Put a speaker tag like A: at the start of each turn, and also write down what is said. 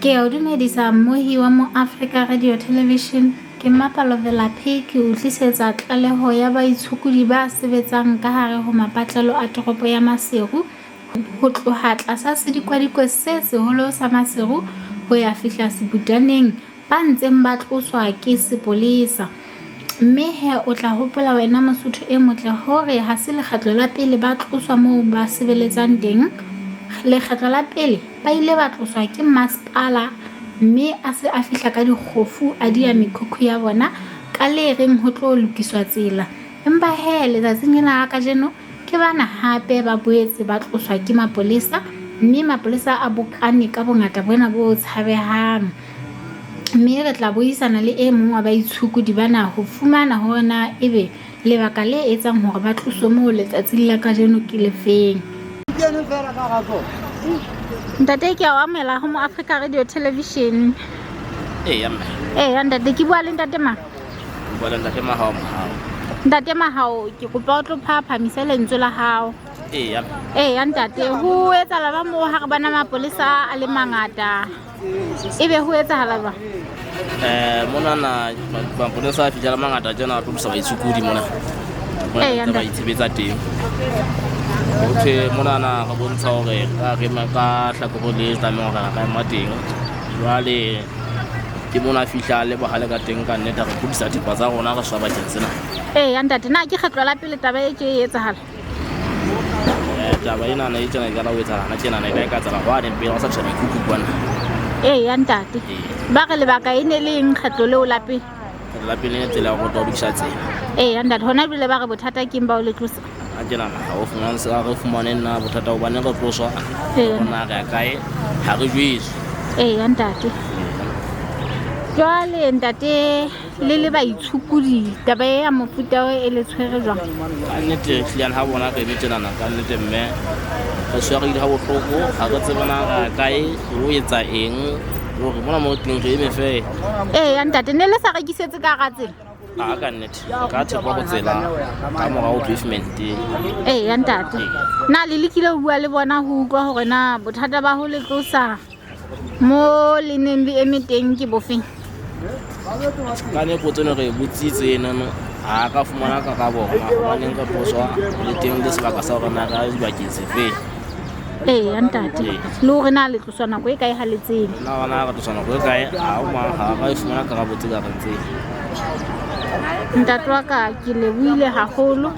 A: Ke a o dumedisa mmohi wa mo Africa Radio Television. Ke Mmapalo Velaphi ke o tlisetsa tlaleho ya baitshokodi ba sebetsang ka hare ho mapatlelo a toropo ya Maseru ho tloha tlasa sedikwadikwe se seholo sa Maseru ho ya fihla Sebutaneng ba ntseng ba tloswa ke sepolesa. Mme he o tla hopola wena Mosotho e motle hore ha se lekgetlo la pele ba tloswa moo ba sebeletsang teng. Lekgetlo la pele ba ile ba tloswa ke masepala mme a se a fihla ka dikgofu a diya mekhukhu ya bona ka le reng ho tlo lokiswa tsela. Empa he letsatsing lena la kajeno ke bana hape ba boetse ba tloswa ke mapolesa mme mapolesa a bokane ka bongata bona bo tshabehang. Mme re tla buisana le e mong wa baitshokodi bana ho fumana hore na ebe lebaka le etsang hore ba tloswe moo letsatsing la kajeno ke lefeng. Ntate ke a o amohela ho mo Africa Radio Television.
B: Eya mme.
A: Eya ntate ke bua le ntate mang?
B: O bua le ntate Mahao Mohao.
A: Ntate Mahao ke kopa o tlo phaphamise lentswe la hao.
B: Eya.
A: Eya ntate ho etsahala ba moo ha re bona mapolesa a le mangata. Ebe ho etsahala jwang?
B: Monana mapolesa a fihla mangata tjena a tlo baitshokodi mona.
A: Eya,
B: Mona ba itshebetsa teng. Ho thwe monana re bontsha hore ka re ema ka hlakore le tlamehang hore re ka ema teng. Jwale ke mona a fihla le bohale ka teng ka nnete re kgutlisa thepa tsa rona re swa bakeng sena.
A: Eya ntate na ke kgetlo la pele taba e tje e etsahala?
B: Taba enana e tjena e qala ho etsahala hana tjenana e ka e ka etsahala hwane pele ho sa tjha mekhukhu kwana.
A: Eya ntate. Ba re lebaka e ne le eng kgetlo leo la pele?
B: La pele tsela ya ho tlo lokisa tsela.
A: Eya ntate hona jwale ba re bothata ke eng ba o le tlosa?
B: Ha tjenana ha o fumane ha re fumane nna bothata hobane re tloswa.
A: Eya.
B: Rona re ya kae ha re jwetswe.
A: Eya ntate. Jwale ntate le le baitshokodi taba e ya mofuta o e le tshwere jwang?
B: Ka nnete hlilane ha bona re eme tjenana ka nnete mme re tshwareile ha bohloko ha re tsebe na re ya kae re lo etsa eng le hore mona mo re tlileng re eme feela.
A: Eya ntate ne le sa rekisetse ka hara tsela?
B: A ka nnete ka thepa go tsela ka morao pavement.
A: Eya ntate. Na le lekile ho bua le bona ho utlwa hore na bothata ba ho le tlosa mo le neng le eme teng ke bofeng?
B: Ka ne potso ne re e botsitse enono ha ka fumana karabo hore na hobaneng re tloswa le teng le sebaka sa hore na re ya dibakeng sefeng.
A: Eya ntate. Le hore na le tloswa nako e kae ha le tsebe.
B: Na hona re tloswa nako e kae ha o mang ha ka e fumana karabo tse ka reng tseo.
A: Ntate wa ka ke lebohile haholo.